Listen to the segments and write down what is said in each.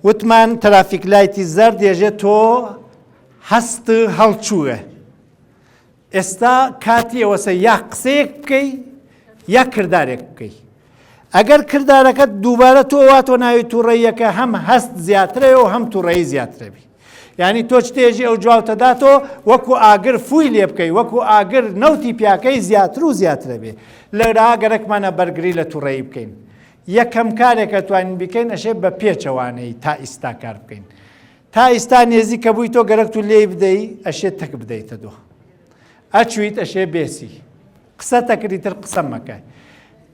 وتمان ترافیک light ی زەرد ێژێ تۆ هەست هەڵچووە. ئێستا کاتی ئەوەسە یا قسەیەک بکەی یا کردارێک بکەی. ئەگەر کردارەکەت دووبارە تۆ وا تۆ ناوی تووڕەیەکە هەم هەست زیاترە و هەم تووڕەیی زیاترە بی. یعنی تۆ چتێژی ئەو جوابتە داتۆ وەکو ئاگر فووی لێ بکەی وەکو ئاگر نەوتی پیاکەی زیاتر و زیاترە بێ. لەرا گەرەکمانە بەرگری لە تووڕەیی بکەین. یەکەم کارێک کە توانین بیکەین ئەشێ بە پێچەوانەی تا ئیستا کار بکەین. تا ئیستا نێزیکە بووی تۆ گەرەکت و لێی بدەی ئەشێ تەک بدەیتە دۆ. ئەچویت ئەشێ بێسی. قسە تەکری تر قسە مەکە.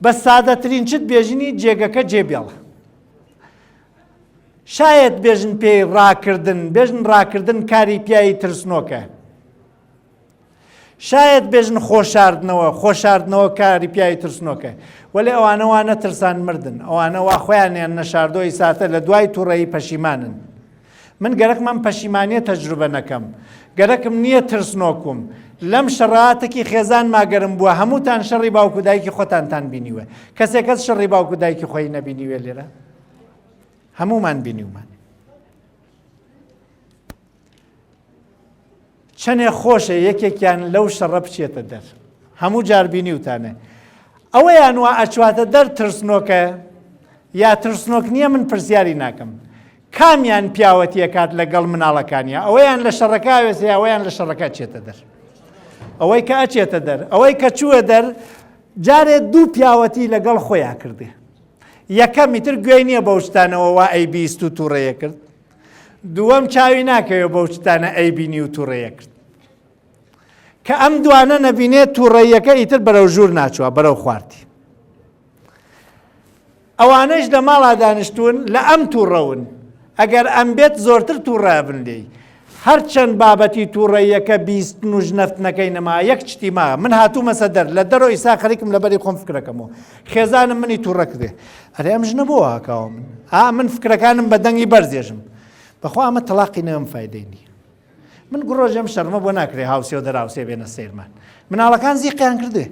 بە سادەترین چت بێژنی جێگەکە جێ بێڵە. شایەت بێژن پێی ڕاکردن، بێژن ڕاکردن کاری پیاوی ترسنۆکە. شایەت بێژن خۆشاردنەوە، خۆشاردنەوە کاری پیاوی ترسنۆکە. وەلێ ئەوانە وا نەترسان مردن، ئەوانە وا خۆیانیان نەشاردۆ ئی ساتە لە دوای توڕەیی پەشیمانن. من گەرەکم ئەم پەشیمانیە تەجروبە نەکەم. گەرەکم نییە ترسنۆکوم. لەم شەڕە تەکی خێزانما گەرم بووە، هەمووتان شەڕی باوک و دایکی خۆتانتان بینیوە. کەسێک هەس شەڕی باوک و دایکی خۆی نەبینیوێ لێرە؟ هەموومان بینیومان. چەنێ خۆشە یەکێکیان لەو شەڕە بچێتە دەر هەموو جار بینیوتانە ئەوەیان وا ئەچواتە دەر ترسنۆکە یا ترسنۆک نییە من پرسیاری ناکەم کامیان پیاوەتیەکات لەگەڵ مناڵەکانیا ئەوەیان لە شەڕەکە وێسە ئەوەیان لە شەڕەکە چێتە دەر ئەوەی کە ئەچێتە دەر ئەوەی کە چووە دەر جارێ دوو پیاوەتی لەگەڵ خۆیان کردێ یەکەم ئیتر گوێی نییە بەو شتانەوە وا ئەی بیست و تووڕەیە کرد دووەم چاوی ناکەوێ بەو شتانە ئەیبینی و تووڕەیە کرد. کە ئەم دوانە نەبینێت تووڕەیەکە ئیتر بەرەو ژوور ناچوە بەرەو خوارتی. ئەوانەش لە ماڵا دانیشتون لە ئەم تووڕەون ئەگەر ئەم بێت زۆرتر تووڕەبن لێی. هەرچەند بابەتی تووڕەیەکە بیستن و ژنەفتنەکەی نەما یەک چتی ما من هاتوومەسە دەر لە دەرۆ ئیسا خەریکم لەبەری خۆم فکرەکەمەوە خێزانم منی تووڕە کردێ ئەرێ ئەم ژنە بۆ هاکاوە من ئا من فکرەکانم بە دەنگی بەرزێژم بەخوا ئەمە تەلاقی نەم فایدەی نییە من گوڕۆژێم شەرمە بۆ ناکرێ هاوسێ و دەراوسێ بێنە سەیرمان مناڵەکان زیقیان کردێ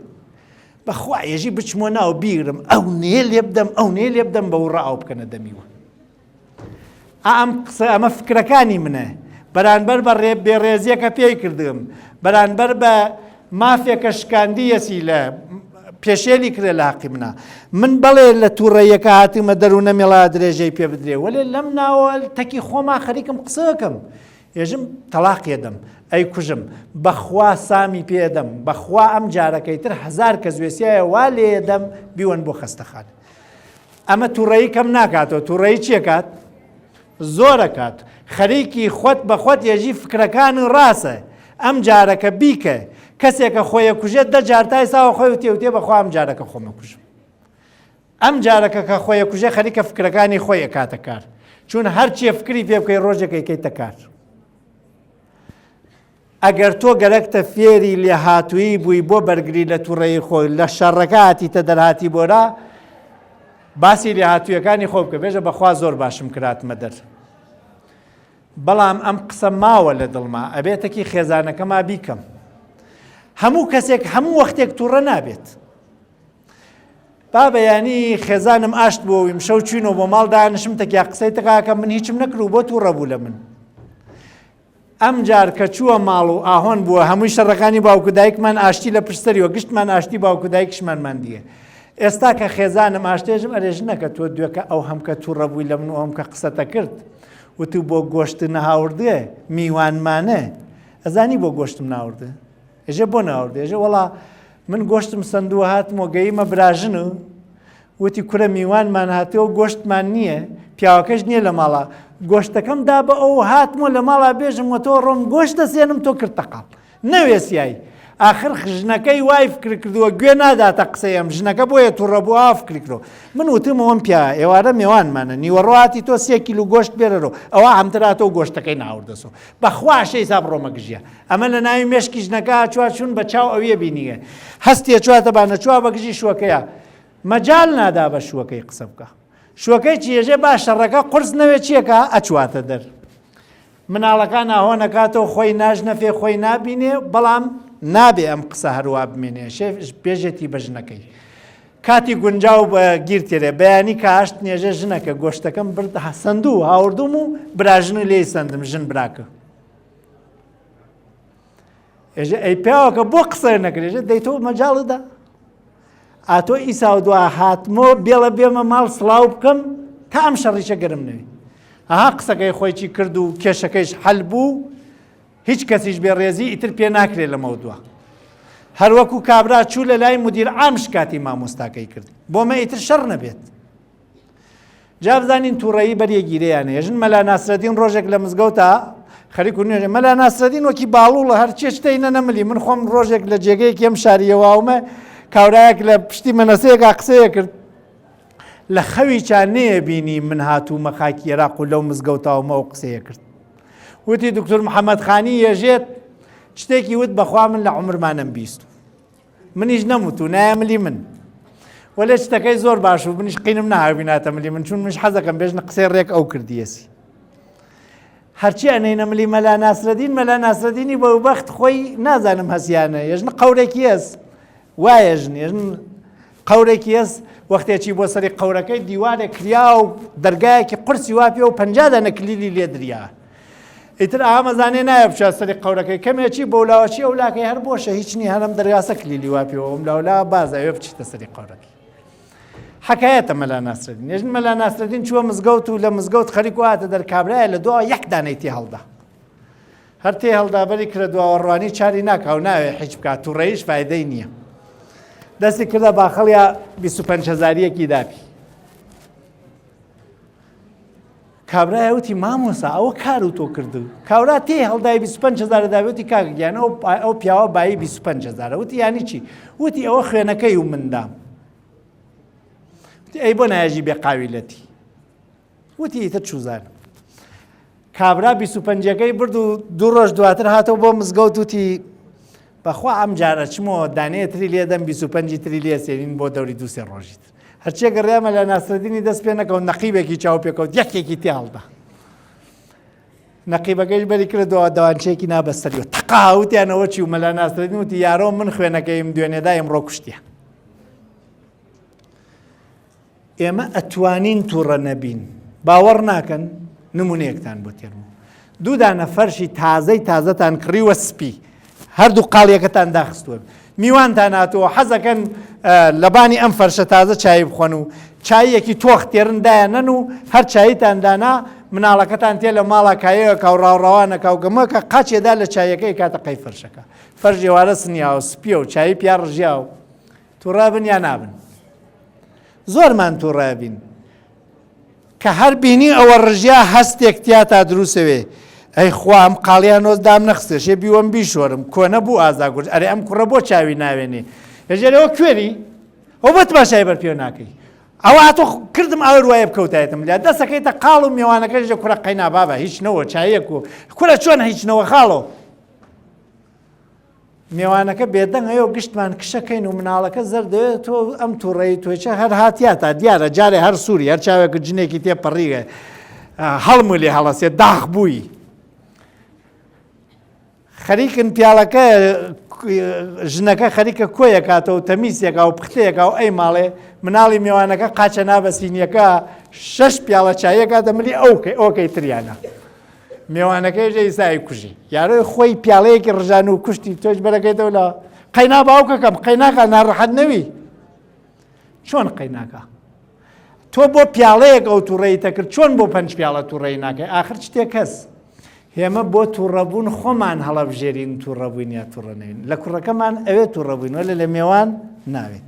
بەخوا ێژی بچمۆ ناو بیرم ئەو نێ لێ بدەم ئەو نێ لێ بدەم بە وڕە ئاو بکەنە دەمیوە ئەم قسە ئەمە فکرەکانی منە بەرانبەر بە ڕێ بێڕێزیەکە پێی کردم بەرانبەر بە مافێکە شکاندیەسی لە پێشێلی کرێ لە حەقی منە من بەڵێ لە تووڕەیەکە هاتیمە دەر و نەمێڵا درێژەی پێ بدرێ وەلێ لەم ناوە تەکی خۆما خەریکم قسەکەم ێژم تەلاق ێدەم ئەی کوژم بەخوا سامی پێدەم بەخوا ئەم جارەکەی تر هەزار کەس وێسیایە وا لێدەم بیوەن بۆ خەستەخانە ئەمە توڕەیی کەم ناکاتەوە توڕەیی چیەکات زۆرەکات خەریکی خۆت بە خۆت ێژی فکرەکانی ڕاستە ئەم جارەکە بیکە کەسێکە خۆیە کوژێت دە جار تای ساوە خۆی وتێ وتێ بەخوا ئەم جارەکە خۆمە کوژم ئەم جارەکە کە خۆیە کوژێ خەریکە فکرەکانی خۆی ئەکاتە کار چون هەرچیە فکری پێ بکەی ڕۆژێک ئەیکەیتە کار ئەگەر تۆ گەرەکتە فێری لێهاتوویی بووی بۆ بەرگری لە توڕەیی خۆی لە شەڕەکە هاتیتە دەرهاتی بۆرا باسی لێهاتوویەکانی خۆ بکە بێژە بەخوا زۆر باشم کراتمە دەر بەڵام ئەم قسە ماوە لە دڵما ئەبێتەکی خێزانەکەما بیکەم هەموو کەسێک هەموو وەختێک تووڕە نابێت با بەیانی خێزانم ئاشت بوویم شەو چوینەوە بۆ ماڵ دانیشم تەکیا قسەی تەکاکە من هیچم نەکرد و بۆ تووڕە بوو لە من ئەمجار کە چووە ماڵ و ئاهۆن بووە هەمووی شەڕەکانی باوک و دایکمان ئاشتی لە پشت سەریوە گشتمان ئاشتی باوک و دایکشمانمان دییە ئێستا کە خێزانم ئاشتێژم ئەرێ ژنەکە تۆ دوێکە ئەو هەمکە تووڕە بووی لە من و ئەم کە قسەتە کرد وتو بۆ گۆشت نەهاوردێ میوانمانە ئەزانی بۆ گۆشتم ناوردێ ئێژێ بۆ ناوردێ ئێژێ وەڵا من گۆشتم سندووە هاتمەوە گەیمە براژن و وتی کورە میوانمان هاتووە و گۆشتمان نییە پیاوەکەش نییە لە ماڵا گۆشتەکەم دا بە ئەو هاتمەوە لە ماڵا بێژم وە تۆ ڕۆم گۆشت دەسێنم تۆ کرد تەقاڵ نەوێسیای ئاخر ژنەکەی وای فکر کردووە گوێ ناداتە قسەی ئەم ژنەکە بۆیە تووڕە بوو ئاوا فکری کردووە من وتم ئەوەم پیا ئێوارە مێوانمانە نیوەڕۆ هاتی تۆ سێ کیلو گۆشت بێرەرەوە ئەوە هەمتر هاتەوە گۆشتەکەی ناوردەسەوە بەخوا شەیسا بڕۆمە گژیە ئەمە لە ناوی مێشکی ژنەکە چوە چون بە چاو ئەویە بینیە هەستیە چواتە بانە چوە بە گژی شوەکەیە مەجال نادا بە شوەکەی قسە بکە شوەکەی چیێژێ با شەڕەکە قرس نەوێ چیەکە ئەچواتە دەر مناڵەکان ئاهۆنەکاتەوە خۆی ناژنەفێ خۆی نابینێ بەڵام نابێ ئەم قسە هەروە بمێنێ شێف پێژێتی بە ژنەکەی. کاتی گونجاو بە گیر تێرێ بەیانی کە هەشت نێژە ژنەکە گۆشتەکەم برد سندوو هاوردوم و براژن و لێی سندم ژن براکە ئێژە ئەی پیاوەکە بۆ قسە نەکرێژە دەیتۆ مەجاڵدا ئاتۆ ئیسا و دوا هاتمۆ بێڵە بێمە ماڵ سڵاو بکەم تا ئەم شەڕیشە گەرم نەوی ئەها قسەکەی خۆیی کرد و کێشەکەیش حەل بوو هیچ کەسیش بێ ڕێزی ئیتر پێ ناکرێ لەمەودوا. هەروەکو کابرا چوو لە لای مدیر عام شکاتی مامۆستاکەی کرد بۆ مە ئیتر شەڕ نەبێت. جا بزانین تووڕەیی بەریە گیرەیان هەیە ژن مەلا ناسرەدین ڕۆژێک لە مزگەوتا خەریک و نوێژە مەلا ناسرەدین وەکی باڵوڵە هەر چێشتەی نەنەملی من خۆم ڕۆژێک لە جێگەیەکی ئەم شاریەوەمە کاورایەک لە پشتی مەنەسەیەکا قسەیە کرد لە خەوی چا نەیەبینی من هاتوومە خاکی عێراق و لەو مزگەوتاومە ئەو قسەیە کرد وتی دکتۆر محەممەد خانی یەژێت شتێکی وت بەخوا من لە عمرمانم 20 منیش نەموت و نایە ملی من وەلێ شتەکەی زۆر باش و منیش قینم ناهاویناتە ملی من چون منش حەزەکەم بێژنە قسەی ڕێک ئەو کردیەسی هەرچی ئەنەینە ملی مەلا ناسرەدین مەلا ناسرەدینی بەوبەخت خۆی نازانم هەسیانە یەژن قەورێکی هەس وایە ژن یەژن قەورێکی هەس وەختێ چی بۆ سەری قەورەکەی دیوارێک کریا و دەرگایەکی قورسی وا پێ و 50 دانە کلیلی لێ دریا ئیتر ئامەزانێ نایە بچە سەری قەورەکەی کەمێکی بۆ لاوەچی ئەو لاکەی هەر بۆشە هیچ نیە هەرم دەرگاسە کلیلی وا پێوە ئەم لاولا باز ئەوێ بچیتە سەری قەورەکەی حکایەتە مەلا ناسرەدین یەژن مەلا ناسرەدین چووە مزگەوت و لە مزگەوت خەریک واتە دەرکابرایە لە دوا یەک دانەی تێ هەڵدا هەر تێ هەڵدا بەری کرە دواوە ڕوانی چاری ناکا و ناوێ حیچ بکا توڕەییش فایدەی نییە دەستی کردە باخەڵیا 25 هەزاریەکی داپی کابرای وتی مامۆسا ئەوە کار و تۆ کردو کاورا تێ هەڵدای 25 هزار داوێتی کاک گیان ئەو ئەو پیاوە بایی 25 هزار وتی یانی چی وتی ئەوە خوێنەکەی و مندام وتی ئەی بۆ نایەژی بێ قاویلەتی وتی ئیتر چوزانم. کابرا 25 پەنجەکەی برد و دوو ڕۆژ دواتر هاتەوە بۆ مزگەوت وتی بەخوا ئەم جارە چمەوە دانەیە تری لێدەم 25 تری لێ سێنین بۆ دەوری دوو سێ ڕۆژی تر هەرچێ گەڕیامە لە ناسرەدینی دەست پێ نەکەوت نەقیبێکی چاو پێکەوت یەکێکی تێ هەڵدا نەقیبەکەیش بەری کرد دوا دەوانچەیەکی نا بەسەری و تەقا وتیانەوە چی و مەلا ناسرەدین وتی یارۆ من خوێنەکەیم دوێنێدا ئیمڕۆ کوشتیە ئێمە ئەتوانین توڕە نەبین باوەڕ ناکەن نمونەیەکتان بۆ تێرم دوو دانە فەرشی تازەی تازەتان کڕیوە سپی هەردوو قاڵیەکەتان داخستووە میوانتان هاتووە حەزەکەن لەبانی ئەم فەرشە تازە چای بخۆن و چاییەکی تۆخ تێرن دایانەن و هەر چاییتان دانا مناڵەکەتان تێ لە ماڵا کایەکە و ڕاوڕەوانەکە و گەمەکە قاچێدا لە چایەکەی کاتە قەی فەرشەکە فەرش ئێوارە سنیاوە سپیە و چایی پیا ڕژیا و توڕە بن یا نابن زۆرمان توڕە بین کە هەر بینی ئەوە ڕژیا هەستێک تیا تا دروستەوێ ئەی خوا ئەم قاڵیان نۆز دام نەخستێ شێ بیوەم بیشۆرم کۆنە بوو ئازا گورج ئەرێ ئەم کوڕە بۆ چاوی ناوێنێ ێژێرەوە کوێری ئەو بە تماشای بەر پێ ناکەی ئەوە ئەتۆ کردم ئاور وایە بکەوتایەتم لە دەسەکەیتە قاڵ و میوانەکەش لە کوڕە قەینا بابە هیچ نەوە چایەک و کورە چۆن هیچ نەوە خاڵۆ مێوانەکە بێدەنگ ئەیەو گشتمان کشەکەین و مناڵەکە زەردەوێت تۆ ئەم توڕەی تۆچە هەر هاتیاتا دیارە جارێ هەر سووری هەر چاوێکە جنێکی تێ پەڕیوێ هەڵم و لێ هەڵەسێ داخ بووی خەریکن پیاڵەکە ژنەکە خەریکە کۆیەکاتەوە و تەمیسێکا و پختەیەکا و ئەی ماڵێ مناڵی مێوانەکە قاچە نابەسینیەکە شەش پیاڵە چایەکاتە ملی ئەوکەی ئۆکەی تریانە مێوانەکەیش ئیسا ئەیکوژی یارۆی خۆی پیاڵەیەکی ڕژان و کوشتی تۆش بەرەکەیتەوە لە قەینا باوکەکەم قەیناکە ناڕەحەت نەوی چۆن قەیناکە تۆ بۆ پیاڵەیەک ئەو تووڕەی تەکرد چۆن بۆ پەنج پیاڵە تووڕەی ناکەی ئاخر شتێک هەس هێمە بۆ تووڕەبوون خۆمان هەڵەبژێرین تووڕەبووین یا تووڕە نەوین لە کوڕەکەمان ئەوێ تووڕەبووین وەلێ لە مێوان ناوێت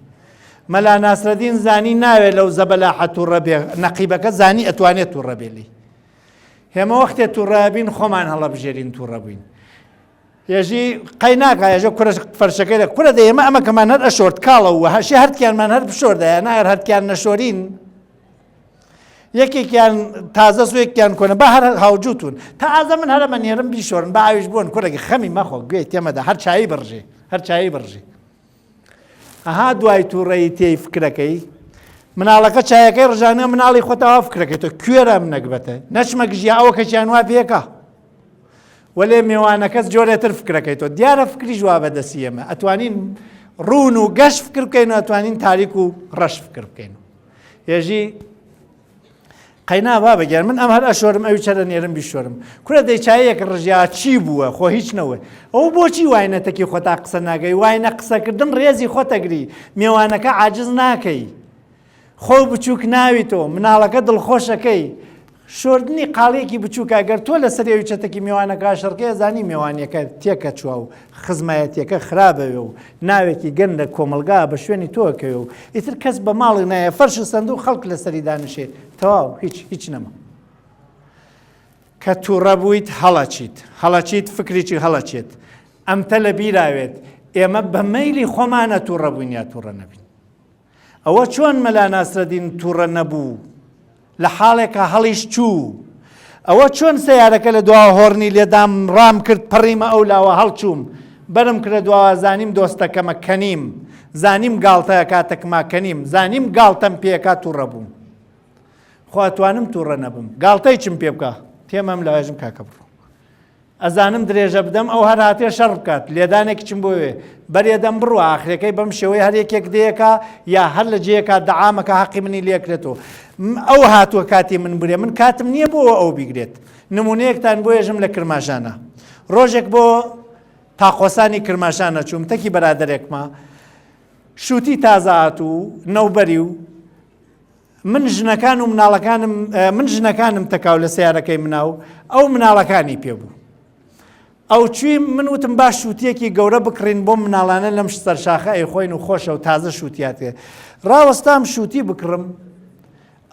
مەلا ناسرەدین زانی ناوێ لەو زەبەلاحە تووڕە بێ نەقیبەکە زانی ئەتوانێت تووڕە بێ لێی ئێمە وەختێ توڕە بین خۆمان هەڵەبژێرین توڕە بووین یەژی قەی ناکا یەژە کورە فەرشەکەی لە کورە دە ئێمە ئەمەکەمان هەر ئەشۆرد کاڵە و هەشی هەرتیانمان هەر بشۆردایە ناگەر هەرتیان نەشۆرین یەکێکیان تازە سوێکیان کۆنە بە هەر هاوجوتون تا ئازە من هەرە مەنێرم بیشۆرن بە ئاویش بوون کورەگە خەمی مەخۆ گوێ تێمەدا هەر چایی بڕژێ هەر چایی بڕژێ ئەها دوای توڕەیی تێی فکرەکەی مناڵەکە چایەکەی ڕژانە مناڵی خۆتەوە فکرەکەی تۆ کوێرە ئەم نەگبەتە نەچمە گژیا ئەوە کەچیان وا پێکا وەلێ مێوانەکەس جۆرێتر فکرەکەی تۆ دیارە فکریش وا بەدەستی ئێمە ئەتوانین. ڕوون و گەش فکر بکەین و ئەتوانین تاریک و ڕەش فکر بکەین ێژی قەینا بابە گیان من ئەم هەر ئەشۆرم ئەوی چەرە نێرم بیشۆرم کورە دەی چایەک ڕژیا چی بووە خۆ هیچ نەوە ئەو بۆچی واینە تەکی خۆتا قسە ناگەی واینە قسەکردن ڕێزی خۆتەگری مێوانەکە عاجز ناکەی خۆ بچووک ناوی تۆ مناڵەکە دڵخۆشەکەی شۆردنی قاڵیەکی بچووکە گەر تۆ لەسەر ئەوی چەتەکی مێوانەکە شەڕکەی ئەزانی مێوانیەکە تێکەچوە و خزمایەتیەکە خراپەوێ و ناوێکی گەن لە کۆمەڵگا بە شوێنی تۆ ئەکەوێ و ئیتر کەس بە ماڵی نایە فەرش و سەندوق خەڵک لەسەری دانیشێ تەواو هیچ هیچ نەما. کە توڕە بوویت هەڵەچیت هەڵەچیت فکریی هەڵەچێت ئەمتە لە بیراوێت ئێمە بە مەیلی خۆمانە توڕە بووین یا توڕە نەبین. ئەوە چۆن مەلا ناسرەدین توڕە نەبوو لە حاڵێکا هەڵیش چوو؟ ئەوە چۆن سەیارەکە لە دواوە هۆڕنی لێدام ڕام کرد پەڕیمە ئەو لاوە هەڵچووم بەرم کرە دواوە زانیم دۆستەکەمە کەنیم زانیم گاڵتە ئەکا تەکما کەنیم زانیم گاڵتەم پێ ئەکا توڕە بووم خۆ ئەتوانم توڕە نەبم گاڵتەی چم پێ بکا تێمەم لەوێژم کاکە بڕۆ ئەزانم درێژە بدەم ئەو هەر هاتێ شەڕ بکات لێدانێکیچم بۆ وێ بەرێ دەم بڕوا ئاخرەکەی بەم شێوەی هەر یەکێک دەیەکا یا هەر لە جێیەکا دەعامەکە هەقی منی لێکرێتەوە ئەو هاتووە کاتی من برێ من کاتم نییە بۆ ئەو بیگرێت نمونەیەکتان بۆ ێژم لە کرماشانە ڕۆژێک بۆ تاقۆسانی کرماشانە چووم تەکی بەرادەرێکمە شووتی تازە هاتوو نەوبەری و من ژنەکان و مناڵەکانم من ژنەکانم تەکاو لە سیارەکەی منا و ئەو مناڵەکانی پێ بوو ئەو چوی من وتم با شووتیەکی گەورە بکڕین بۆ مناڵانە لەم سەرشاخە ئەیخۆین و خۆشە و تازە شووتیاتێ ڕاوەستام شووتی بکڕم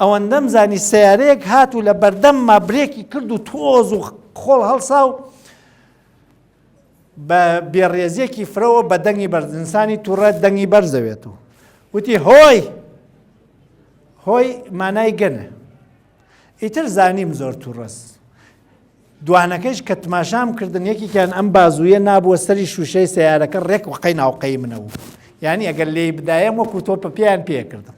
ئەوەندەم زانی سیارەیەک هات و لە بەردەمما برێکی کرد و تۆز و خۆڵ هەڵسا و بە بێڕێزیەکی فرەوە بە دەنگی بەرز ئینسانی توڕە دەنگی بەرزەوێت و وتی هۆی هۆی مانای گەنە ئیتر زانیم زۆر توڕەس دوانەکەیش کە تماشام کردن یەکێکیان ئەم بازوویە نابووە سەری شوشەی سیارەکە ڕێک وقەی ناوقەی منەوە یعنی ئەگەر لێی بدایەم وەکو تۆپە پێیان پێکردم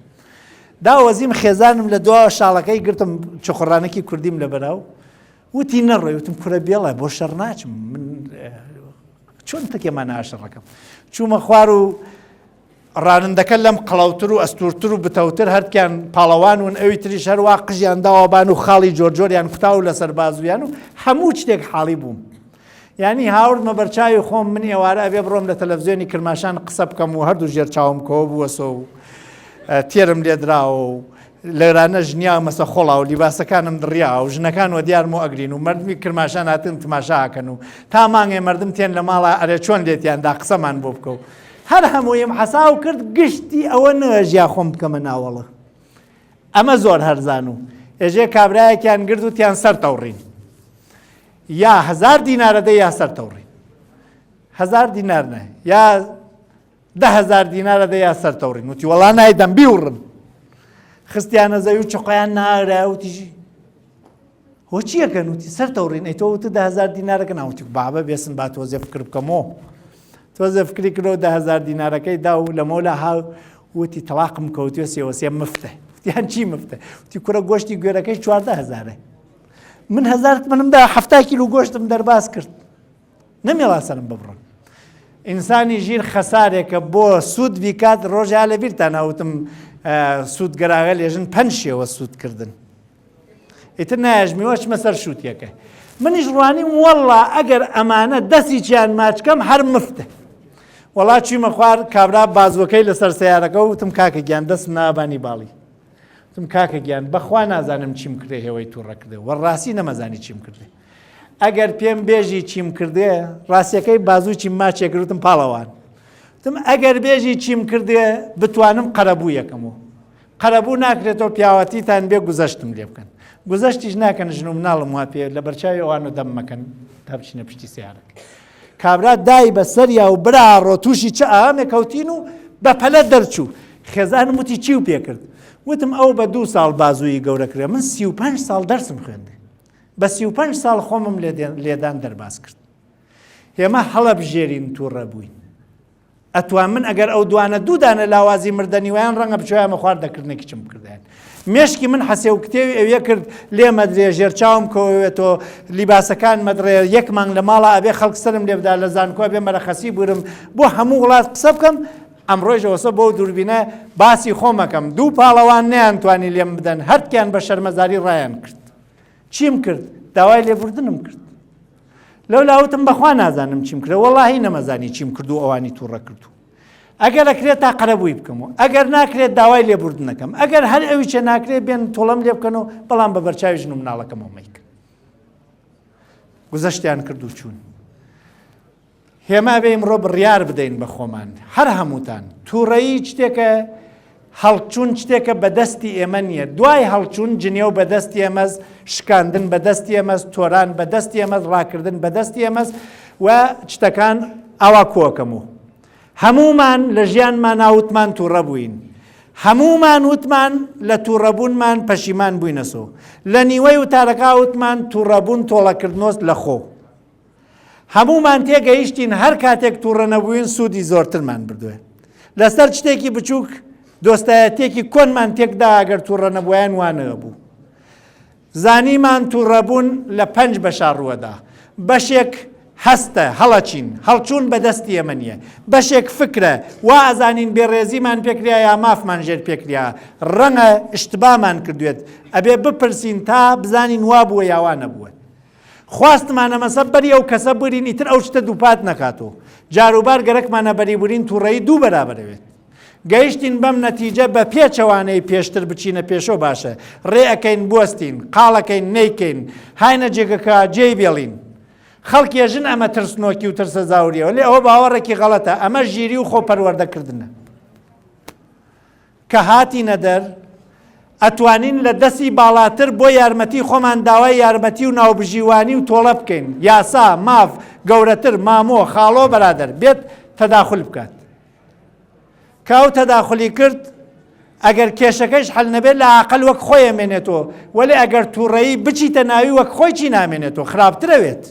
داوەزیم خێزانم لە دواوە شاڵەکەی گرتم چخڕانێکی کوردیم لە بەراو وتی نەڕۆی وتم کورە بێڵە بۆ شەڕ ناچم من چۆن تکێمان ناشەڕەکەم چوومە خوار و ڕانندەکە لەم قەڵەوتر و ئەستورتر و بتەوتر هەرکیان پاڵەوان ون ئەوی تریش هەروە قژیان داوەبان و خاڵی جۆرجۆریان کوتا و لەسەر بازویان و هەموو شتێک حاڵی بووم یعنی هاوردمە بەرچاوی خۆم من ئێوارە ئەبێ بڕۆم لە تەلەڤزیۆنی کرماشان قسە بکەم و هەردوو ژێر چاوم کەوە بووەسۆ و تێرم لێدراوە و لەرانە ژنیامەسە خۆڵا و لیباسەکانم دڕیا و ژنەکان وە دیارم و ئەگرین و مردمی کرماشان هاتن تماشا ئەکەن و تا مانگێ مردم تێن لە ماڵا ئەرێ چۆن لێتیان دا قسەمان بۆ بکە و هەر هەموویم حەساو کرد گشتی ئەوە نەژیا خۆم بکەمە ناوەڵە ئەمە زۆر هەرزان و ئێژێ کابرایەکیان گرد و تیان سەر تەوڕین یا هزار دینارە دە یا سەر تەوڕین هزار دینار نە یا 10000 دینارە دە یا سەر تەوڕین وتی وەڵا نایدەم بیوڕن خستیانە زەوی و چقیان نارە وتیژی هۆ چیەکەن وتی سەر تەوڕین ئەی تۆ وتت 10000 دینارەکە ناوتی بابە بێسن با تۆزێ فکر بکەمەوە تۆزێ فکری کرۆ 10000 دینارەکەی دا و لەمەولا ها وتی تەلاقم کەوتوێ سێوەسێ مفتە وتیان چی مفتە وتی کوڕە گۆشتی گوێرەکەی 14 هزارە من هزار منم دا هەفتا کیلو گۆشتم دەرباز کرد نەمێڵا سەرم ببڕن ئینسانی ژیر خەسارێکە بۆ سوود بیکات ڕۆژیا لە بیرتان ئەوتم سوودگەراگە لێژن پەنج شێوە سوودکردن ئیتر نایەژمیوە چمە سەر شووتیەکە منیش ڕوانیم وەڵا ئەگەر ئەمانە دەسیچیان ماچکەم هەر مفتە وەڵا چیمە خوار کابرا بازوەکەی لەسەر سیارەکە وتم کاکە گیان دەست نابانی باڵی وتم کاکە گیان بەخوا نازانم چیم کردێ هێوەی تووڕە کردێ وە ڕاستی نەمەزانی چیم کردێ ئەگەر پێم بێژی چیم کردێ ڕاستیەکەی بازوو چیم ماچێ کردم پاڵەوان وتم ئەگەر بێژی چیم کردێ بتوانم قەرەبوو یەکەمەوە قەرەبوو ناکرێتەوە پیاوەتیتان بێ گوزەشتم لێ بکەن گوزەشتیش ناکەن ژن و مناڵم وا پێ لە بەرچاوی ئەوان و دەم مەکەن تا بچینە پشتی سیارەکە کابرا دای بە سەریا و براڕۆ تووشی چ ئامێ کەوتین و بە پەلە دەرچوو خێزانم وتی چی و پێکرد وتم ئەو بە دوو ساڵ بازووی گەورە کرێ من 35 ساڵ دەرسم خوێندێ بە 35 ساڵ خۆمم لێدان دەرباز کرد ئێمە هەڵەبژێرین تووڕە بووین ئەتوان من ئەگەر ئەو دوانە دوو دانە لاوازی مردەنی وایان ڕەنگە بچوایەمە خوار دەکردنێکی چم بکردایان مێشکی من حەسێ و کتێوی ئەویە کرد لێ مەدرێ ژێر چاوم کەوێتەوە لیباسەکان مەدرێ یەک مانگ لە ماڵا ئەبێ خەڵک سەرم لێ بدا لە زانکۆ ئەبێ مەرەخەسی بورم بۆ هەموو وڵات قسە بکەم. ئەمڕۆیش ئەوسە بەو دووربینە باسی خۆم ئەکەم، دوو پاڵەوان نەیانتوانی لێم بدەن، هەردکیان بە شەرمەزاری ڕایان کرد. چیم کرد؟ داوای لێبوردنم کرد. لەو لاوتم بەخوا نازانم چیم کرد، وەڵاهی نەمەزانی چیم کرد و ئەوانی تووڕە کرد و ئەگەر ئەکرێت تا قەرەبووی بکەم و ئەگەر ناکرێت داوای لێبوردنەکەم، ئەگەر هەر ئەویچە ناکرێت بێن تۆڵەم لێ بکەن و بەڵام بە بەرچاوی ژن و مناڵەکەمەوە مەیکەن. گوزەشتیان کرد و چوون. هێما بێ ئیمڕۆ بڕیار بدەین بە خۆمان هەر هەمووتان، تووڕەیی شتێکە، هەڵچوون شتێکە بە دەستی ئێمە نییە، دوای هەڵچوون جنێو بە دەستی ئێمەس، شکاندن بە دەستی ئێمەس، تۆران بە دەستی ئێمەس، ڕاکردن بە دەستی ئێمەس و شتەکان ئاوا کۆکەم و هەموومان لە ژیانمانا وتمان تووڕە بووین. هەموومان وتمان لە تووڕەبوونمان پەشیمان بووینەسۆ. لە نیوەی وتارەکە وتمان تووڕەبوون تۆڵەکردنۆست لە خۆ. هەموومان تێگەیشتین هەر کاتێک تووڕە نەبووین سوودی زۆرترمان بردووە. لەسەر شتێکی بچووک دۆستایەتیەکی کۆنمان تێکدا ئەگەر تووڕە نەبووایەن وا نەبوو. زانیمان تووڕەبوون لە پەنج بەشا ڕووەدا. بەشێک هەستە، هەڵەچین، هەڵچوون بە دەستی ئێمە نییە. بەشێک فکرە، وا ئەزانین بێڕێزیمان پێکریا یا مافمان ژێر پێکریا. ڕەنگە ئیشتبامان کردوێت. ئەبێ بپرسین تا بزانین وا بووە یا وا نەبووە. خواستمانە مەسە بەری ئەو کەسە بگرین ئیتر ئەو شتە دووپات نەکاتەوە. جاروبار گەرەکمانە بەری بگرین تووڕەیی دوو بەرابەرەوێت. گەیشتین بەم نەتیجە بە پێچەوانەی پێشتر بچینە پێشۆ باشە. ڕێ ئەکەین بوەستین، قاڵەکەین نەیکەین، هاینە جێگەکە جێی بێڵین. خەڵک ێژن ئەمە ترسنۆکی و ترسە زاوریە وەلێ ئەوە باوەڕێکی غەڵەتە، ئەمە ژیری و خۆ پەروەردەکردنە. کە هاتینە دەر ئەتوانین لە دەسی باڵاتر بۆ یارمەتی خۆمان داوای یارمەتی و ناوبژیوانی و تۆڵە بکەین، یاسا، ماف، گەورەتر، مامۆ، خاڵۆ، بەرادەر، بێت تەداخول بکات. کە ئەو تەداخولی کرد ئەگەر کێشەکەیش حەل نەبێت لە ئاقل وەک خۆی ئەمێنێتەوە، وەلێ ئەگەر تووڕەیی بچیتە ناوی وەک خۆی چی نامێنێتەوە، خراپترەوێت.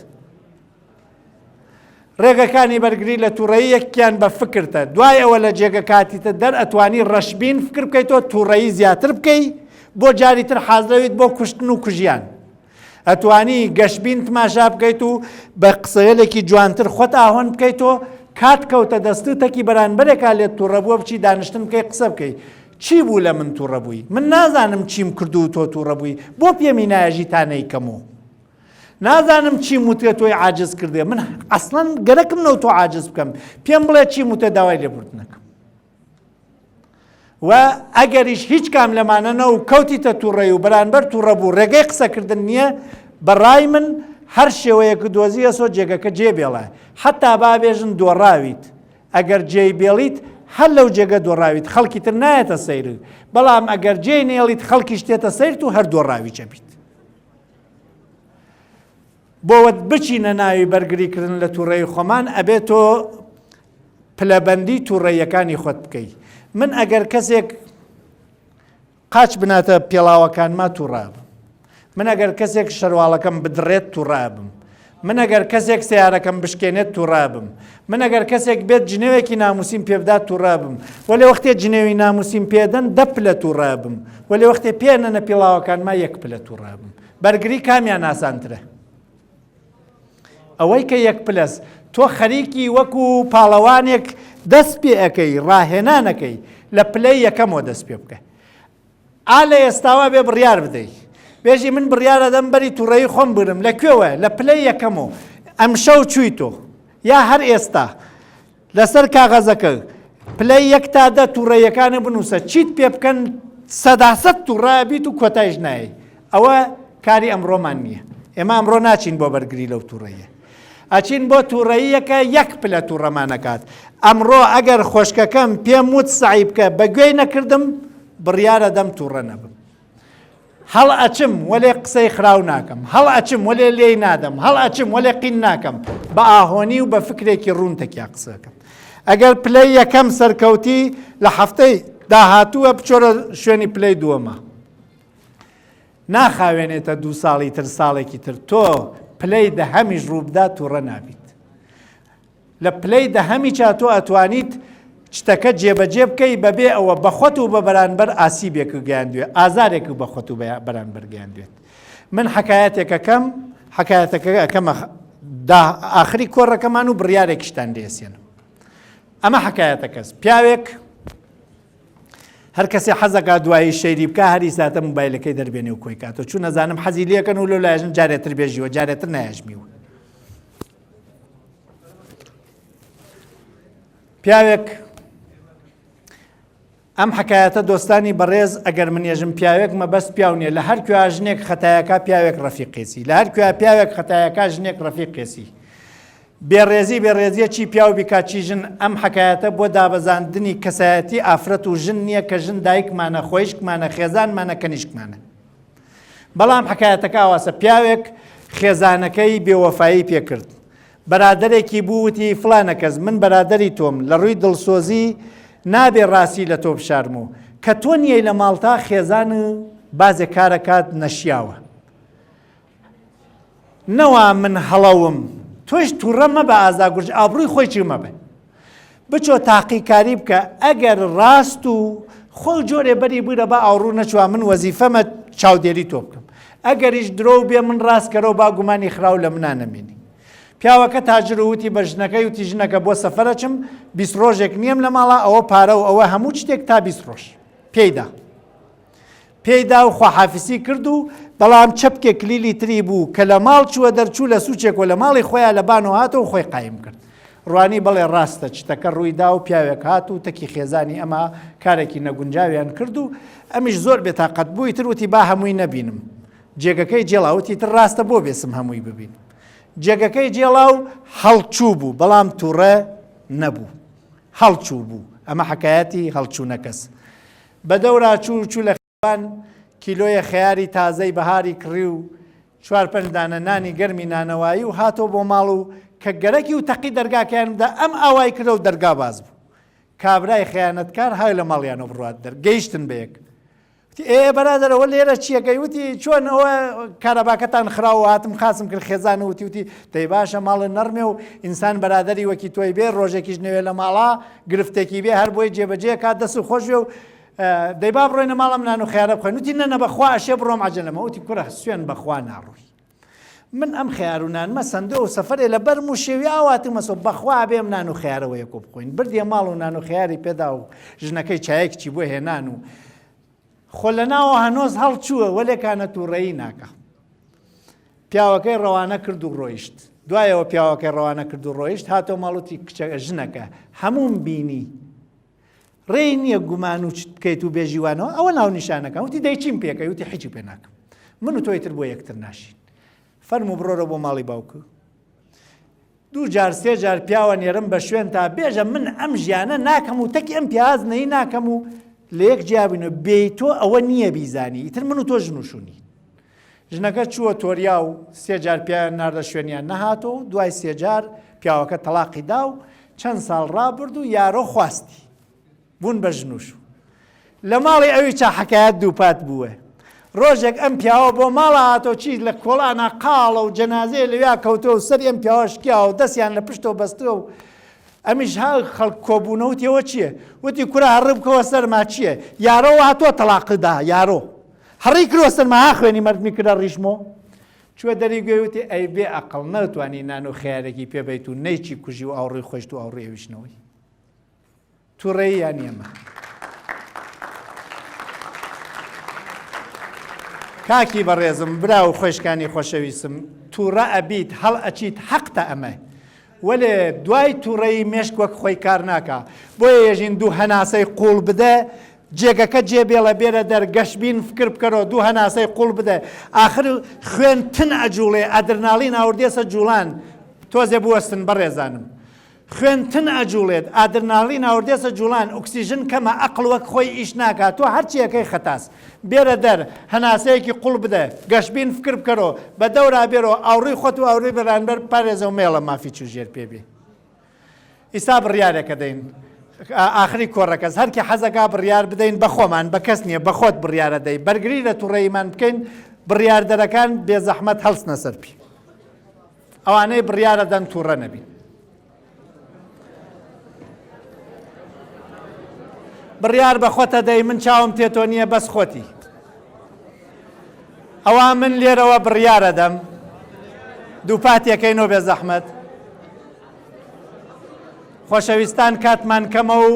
ڕێگەکانی بەرگری لە تووڕەیی یەکیان بە فکرتە، دوای ئەوە لە جێگە کاتیتە دەر ئەتوانی ڕەشبین فکر بکەیتەوە تووڕەیی زیاتر بکەی بۆ جاری تر حازرەویت بۆ کوشتن و کوژیان. ئەتوانی گەشبین تماشا بکەیت و بە قسەیەلێکی جوانتر خۆت ئاهۆن بکەیتەوە کات کەوتە دەست و تەکی بەرانبەرێکا لێت تووڕە بووە بچی دانیشتن بکەی قسە بکەی چی بوو لە من تووڕە بووی من نازانم چیم کردو و تۆ تووڕە بووی بۆ پێمی نایەژی تا نەیکەم و نازانم چیم وتێ تۆی عاجز کردێ من ئەسڵەن گەرەکم نەو تۆ عاجز بکەم پێم بڵێ چیم وتێ داوای لێبوردنەکەم و ئەگەریش هیچ کام لەمانە نە و کەوتیتە تووڕەی و بەرانبەر تووڕە بوو ڕێگەی قسەکردن نییە بەڕای من هەر شێوەیەک دۆزیەسۆ جێگەکە جێ بێڵە حتا بابێژن دۆڕاویت ئەگەر جێی بێڵیت هەر لەو جێگە دۆڕاویت خەڵکی تر نایەتە سەیرت بەڵام ئەگەر جێی نێڵیت خەڵکیش تێتە سەیرت و هەر دۆڕاویچ ئەبیت. بۆوەت بچینە ناوی بەرگری کردن لە توڕەیی خۆمان ئەبێ تۆ پلەبەندی توڕەیەکانی خۆت بکەی من ئەگەر کەسێک قاچ بناتە پێڵاوەکانما توڕابم من ئەگەر کەسێک شەرواڵەکەم بدڕێت توڕابم من ئەگەر کەسێک سیارەکەم بشکێنێت توڕابم من ئەگەر کەسێک بێت جنێوێکی ناموسیم پێبدات توڕابم وەلێ وەختێ جنێوی ناموسیم پێدەن دە پلە توڕابم وەلێ وەختێ پێنەنە پێڵاوەکانما یەک پلە توڕابم بەرگری کامیان ئاسانترە؟ ئەوەی کە یەک پلەس تۆ خەریکی وەکو پاڵەوانێک دەست پێ ئەەکەی ڕاهێنانەکەی لە پلەی یەکەمەوە دەست پێ بکە ئا لە ئێستاوە بێ بڕیار بدەی بێژی من بڕیارەدەم بەری تووڕەیی خۆم بگرم لە کوێوە لە پلەی یەکەمەوە ئەمشەو چووی تۆ یا هەر ئێستا لەسەر کاغەزەکە پلەی یەک تا دە توڕەیەکانە بنووسە چیت پێ بکەن سەداسەد توڕە بیت و کۆتایش نایەی ئەوە کاری ئەمڕۆمان نییە ئێمە ئەمڕۆ ناچین بۆ بەرگری لەو توڕەیە ئەچین بۆ توڕەیەکە یەک پلە توڕەمانەکات ئەمڕۆ ئەگەر خۆشکەکەم پێم وت سەعی بکە بە گوێی نەکردم بڕیارە دەم توڕە نەبم هەڵ ئەچم وەلێ قسەی خراو ناکەم، هەڵ ئەچم وەلێ لێی نادەم، هەڵ ئەچم وەلێ قین ناکەم، بە ئاهۆنی و بە فکرێکی ڕوون تەکیا قسەکەم. ئەگەر پلەی یەکەم سەرکەوتی لە هەفتەی داهاتووە بچۆرە شوێنی پلەی دووەمە. ناخاوێنێتە دوو ساڵی تر ساڵێکی تر تۆ پلەی دەهەمیش ڕووبدا تووڕە نابیت. لە پلەی دەهەمیچا تۆ ئەتوانیت چتەکە جێبەجێ بکەی بەبێ ئەوە بە خۆت و بە بەرانبەر ئاسیبێک گەیاندوێ ئازارێک بە خۆت و بەرانبەر گەیاندوێت من حکایەتێک ئەکەم حکایەتەکە ئەکەمە دا ئاخری کۆڕەکەمان و بڕیارێکیشتان لێسێنم. ئەمە حەکایەتەکەس پیاوێک هەر کەسێ حەزەکا دوایی شەیری بکا هەری ساتە موبایلەکەی دەربێنێ و کۆی کاتەوە چون ئەزانم حەزی لێکەن و لەو لایەژن جارێتر بێژیوە جارێتر نایەژمیوە پیاوێک ئەم حکایەتە دۆستانی بەڕێز ئەگەر من یەژم پیاوێک مەبەست پیاو نییە لە هەر کوێ ژنێک خەتایەکە پیاوێک ڕەفیقێسی لە هەر کوێ پیاوێک خەتایەکە ژنێک ڕەفیقێسی بێڕێزی بێڕێزیە چی پیاو بیکا چی ژن ئەم حەکایەتە بۆ دابەزاندنی کەسایەتی ئافرەت و ژن نیە کە ژن دایکمانە خۆیشکمانە خێزانمانە کەنیشکمانە بەڵام حەکایەتەکە ئاواسە پیاوێک خێزانەکەی بێوەفایی پێکرد بەرادەرێکی بوو وتی فڵانە کەس من بەرادەری تۆم لە ڕووی دڵسۆزی نابێ ڕاستی لە تۆ بشارم و کە تۆ نیەی لە ماڵتا خێزان و بازێ کارەکات نەشیاوە نەوا من هەڵەوم تۆش توڕە مەبە ئازا گورج ئابڕووی خۆی چی مەبە بچۆ تاقیکاری بکە ئەگەر ڕاست و خۆ جۆرێ بەری بگرە با ئاوڕوو نەچوە من وەزیفەمە چاودێری تۆ بکەم ئەگەریش درۆ بێ من ڕاست کەرەوە با گومانی خراو لە منا نەمێنی پیاوەکە تاجر وتی بە ژنەکەی وتی ژنەکە بۆ سەفەرەچم 20 ڕۆژێک نییەم لە ماڵا ئەوە پارە و ئەوە هەموو شتێک تا 20 ڕۆژ پێیدا پێی دا و خواحافیسی کرد و بەڵام چەپکێ کلیلی تری بوو کە لە ماڵ چووە دەرچوو لە سوچێک و لە ماڵی خۆیا لە بانەوە هاتەوە و خۆی قایم کرد. ڕوانی بەڵێ ڕاستە چتەکە ڕووی دا و پیاوێک هات و تەکی خێزانی ئەمە کارێکی نەگونجاویان کرد و ئەمیش زۆر بێتاقەت بوو ئیتر وتی با هەمووی نەبینم. جێگەکەی جێڵا وتی ئیتر ڕاستە بۆ بێسم هەمووی ببینم. جێگەکەی جێڵا و هەڵچوو بوو بەڵام تووڕە نەبوو. هەڵچوو بوو. ئەمە حەکایەتی هەڵچوونەکەس. بە دەورا چوو چوو لە خێوان کیلۆیە خەیاری تازەی بەهاری کڕی و چوار پەنج دانە نانی گەرمی نانەوایی و هاتەوە بۆ ماڵ و کە گەرەکی و تەقی دەرگاکەیان بدا ئەم ئاوای کردە و دەرگا باز بوو کابرای خەیانەتکار های لە ماڵیانەوە بڕوات دەر گەیشتن بە یەک وتی ئێ بەرادەر ئەوە لێرە چیەکەی وتی چۆن ئەوە کارەباکەتان خراوە هاتم خاسم کرد خێزان وتی وتی دەی باشە ماڵە نەڕمێ و ئینسان بەرادەری وەکی تۆی بێ ڕۆژێکیش نەوێ لە ماڵا گرفتێکی بێ هەر بۆی جێبەجێ کات دەست و خۆش بێ و دەی با بڕۆینە ماڵم نان و خیارە بخۆین وتی نە نە بەخوا ئەشێ بڕۆم عەجەلەمە وتی کوڕە سوێن بەخوا ناڕۆی من ئەم خیار و نانمە سندۆ و سەفەرێ لە بەرم و شێوی ئاواتمەسۆ بەخوا بێم نان و خیارەوە یەکۆ بخۆین بردیە ماڵ و نان و خیاری پێدا و ژنەکەی چایەکچی بۆ هێنان و خۆ لە ناوە هەنۆز هەڵچووە وەلێکانە تووڕەیی ناکە پیاوەکەی ڕەوانە کرد و ڕۆیشت دوایەوە پیاوەکەی ڕەوانە کرد و ڕۆیشت هاتۆ ماڵوتی کچە ژنەکە هەموم بینی ڕێی نییە گومان و چت بکەیت و بێژی وانەوە ئەوە ناونیشانەکە وتی دەی چیم پێکەی وتی حیچی پێ ناکەم من و تۆی تر بۆ یەکتر ناشین فەرموو بڕۆرە بۆ ماڵی باوکو دوو جار سێ جار پیاوە نێرم بە شوێن تا بێژە من ئەم ژیانە ناکەم و تەکی ئەم پیاز نەی ناکەم و لە یەک جیابین و بێ تۆ ئەوە نییە بیزانی ئیتر من و تۆ ژن و شوونی ژنەکە چووە تۆریا و سێ جار پیاویان ناردە شوێنیان نەهاتەوە و دوای سێ جار پیاوەکە تەڵاقی دا و چەند ساڵ ڕابرد و یارۆ خواستی بوون بە ژن و شوو. لە ماڵی ئەوی چا حەکایەت دووپات بووە. ڕۆژێک ئەم پیاوە بۆ ماڵە هاتەوە چی لە کۆڵانا قاڵە و جەنازەیە لەویا کەوتووە و سەری ئەم پیاوە شکیاوە و دەستیان لە پشتەوە بەستووە و ئەمیش ها خەڵک کۆبوونەوە وتی ئەوە چییە؟ وتی کورە هەڕ بکەوە سەرما چییە؟ یارۆ هاتووە تەڵاقت دا یارۆ. هەڕی کردوە سەرما ها خوێنی مەردمی کردە ڕیشمۆ چوە دەری گوێی وتی ئەی بێ ئەقڵ نەتوانی نان و خەیارێکی پێ بەیت و نەیچی کوژی و ئاوڕوی خۆشت و ئاوڕوی ئەویش نەوەی توڕەیی یان ئێمە کاکی بەڕێزم برا و خۆشکانی خۆشەویستم تووڕە ئەبیت هەڵ ئەچیت حەقتە ئەمە وەلێ دوای توڕەیی مێشک وەک خۆی کار ناکا بۆیە یەژین دوو هەناسەی قوڵ بدە جێگەکە جێ بێڵە بێرە دەر گەشبین فکر بکەرەوە دوو هەناسەی قوڵ بدە ئاخر خوێن تن ئەجوڵێ ئەدرناڵین ئاوردێسە جوڵان تۆزێ بوەستن بەڕێزانم خوێن تن ئەجوڵێت ئادرناڵین ئاوردێسە جوڵان ئوکسیژن کەمە ئەقڵ وەک خۆی ئیش ناکا تۆ هەرچیەکەی خەتاس بێرە دەر، هەناسەیەکی قوڵ بدە، گەشبین فکر بکەرۆ، بە دەورا بێرۆ، ئاوڕووی خۆت و ئاورووی بەرانبەر بپارێزە و مەیەڵە مافی چوو ژێر پێ بێ. ئیستا بڕیارێکە دەین. ئاخری کۆڕەکەس. هەرکی حەزەکا بڕیار بدەین بە خۆمان، بە کەس نییە، بە خۆت بڕیارە دەی. بەرگری لە توڕەییمان بکەین، بڕیاردەرەکان بێزەحمەت هەڵسنە سەر پێ. ئەوانەی بڕیارە دەن توڕە نەبین. بڕیار بە خۆتە دەی من چاوم تێتۆ نییە بەس خۆتی ئەوە من لێرەوە بڕیارە دەم دووپاتێکەینۆ بێ زەحمەت. خۆشەویستان کاتمان کەمە و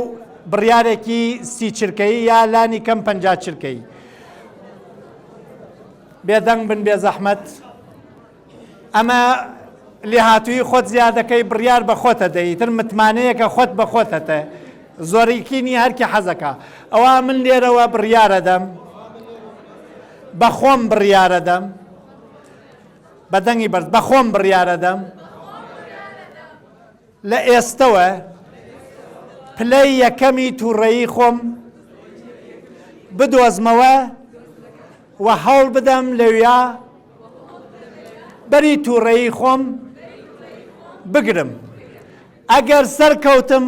بڕیارێکی سی چرکەیی یا لانی کەم 50 چرکەیی. بێدەنگ بن بێزەحمەت. ئەمە لێهاتوویی خۆت زیادەکەی بڕیار بە خۆتە دەی ئیتر متمانەیەکە خۆت بە خۆتەتە زۆریکی نیە هەرکی حەزەکا ئەوا من لێرەوە بڕیارەدەم بە خۆم بڕیارەدەم بە دەنگی بەرز بە خۆم بڕیارەدەم لە ئێستەوە پلەی یەکەمی تووڕەیی خۆم بدۆزمەوە و هەوڵ بدەم لەویا بەری تووڕەیی خۆم بگرم. ئەگەر سەرکەوتم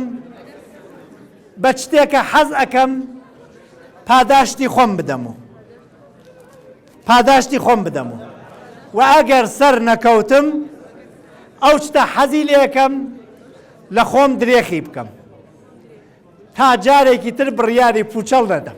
بە شتێکە حەز ئەکەم پاداشتی خۆم بدەم و پاداشتی خۆم بدەم و و ئەگەر سەر نەکەوتم ئەو شتە حەزی لێکەم لە خۆم درێخی بکەم تا جارێکی تر بڕیاری پوچەڵ نەدەم.